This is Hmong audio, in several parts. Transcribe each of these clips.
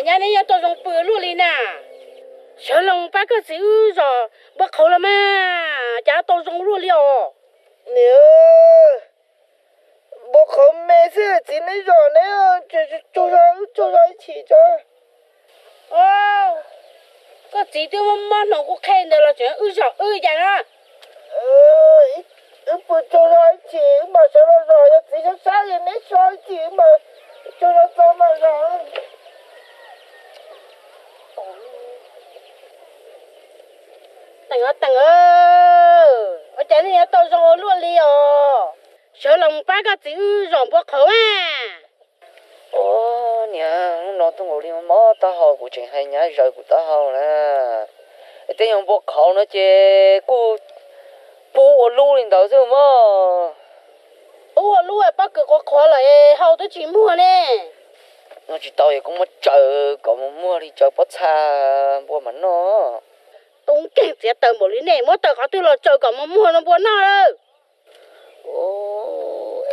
Nyab, neb yuav tau zoo pw luaj li na. Sawv los pab koj txiv wb zom npua qhauv los mas, cas tau zoo luaj li os. Niam, npua qhauv me xwb, txiv neb zom neb, tsaug zog wb tsaug zog ib chim tso. Koj txiv twb mob mob hnoos kuj qhia ntawd los tseem wb zom wb cas na. Wb pw tsaug zog ib chim wb mam sawv los zom, yog txiv sab sab es neb so ib chim wb mam tsaug zog txog mam zom. Teem, Teem, ua cas nej yuav tau zoo ua luaj li os? Sawv los mus pab koj txiv wb zom npua qhauv mas. Ua niam, hnub no tuaj nkaus li mob taub hau, kuv tseem hais nyab zaws kuv taub hau na. Es tej nyuag npua qhauv no ces kuj pub ua lub li ntawd xwb mog. Pub ua lub pob kws qhuav qhuav lawm hau twb tsis muag ne. No tsis tau es kuv muab tsaws kom mus muag li tsaws pob txha npua mas noj. Tub nkeeg txiav taws npaum li nej muab taws qhov twg los tsaws kom mus muag no npua noj lawm.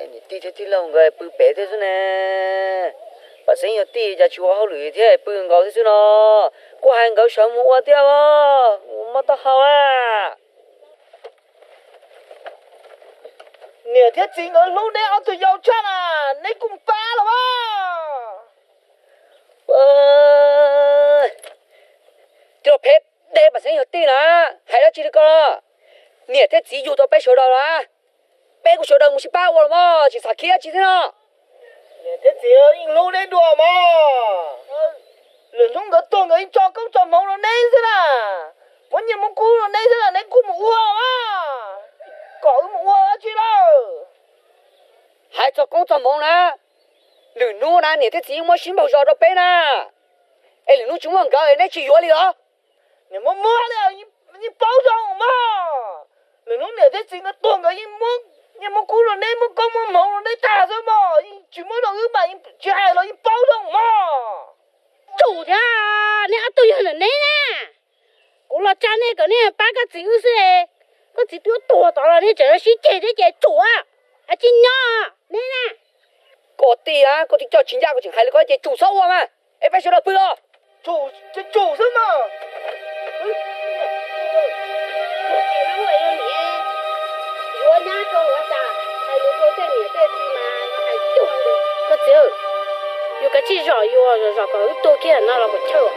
Niam tij thiab tij laug nkawd pw pem thiab xwb ne. Pam Xeeb yog tij cas tsis ua hauj lwm thiab pw nkaus thiab xwb no. Kuj hais nkawd sawv mus ua thiab os, mus muab taub hau a. Niam thiab txiv nkawd hlub neb ob tug yau tshaj na, neb kuj pab los mas. Tij laug Phev, deb Pam Xeeb yog tij na, hais dab tsi li ko? Niam thiab txiv yug tau peb sawv daws los, peb kuj sawv daws mus sib pab ua los mas, tsis xav khiav dab tsi thiab no. Niam thiab txiv yeej hlub neb dua mas. Lwm hnub nkawd tuag nkawd yeej tso koob tso hmoov rau neb xwb na. Muab nyiaj muab kub rau neb xwb na, neb kuj mus ua mas. Kom wb mus ua dab tsi lawm? Hais txog koob txog hmoov na, lwm hnub na niam thiab txiv yeej muab sib npaug zos rau peb na. Es lwm hnub tsis muaj nkawd neb tsis yuav li los? Niam muab muab li, yeej paub zoo mog. Lwm hnub niam thiab txiv nkawd tuag nkawd yeej muab nyiaj muab kub rau neb, muab koob muab hmoov rau neb tag xwb mog, yeej tsis muab rau wb mas tsis hais los yeej paub zoo mog. Tsum thiab, neb ob tug yog ntawm neb na. Kuv los tsa nej kom nej pab koj txiv wb xwb. Koj txiv twb tuag tod los nej tseem sib ceg thiab ces tsum, tsis nyob neb na. Koj tij, koj tij coj tsis ncaj, koj tseem hais li ko ces tsum txhob ua mas, es peb sawv daws pw os. Tsum xwb mas. Koj txiv, yus kav tsij zom yus, zom kom wb tuag kiag no los puas chawj.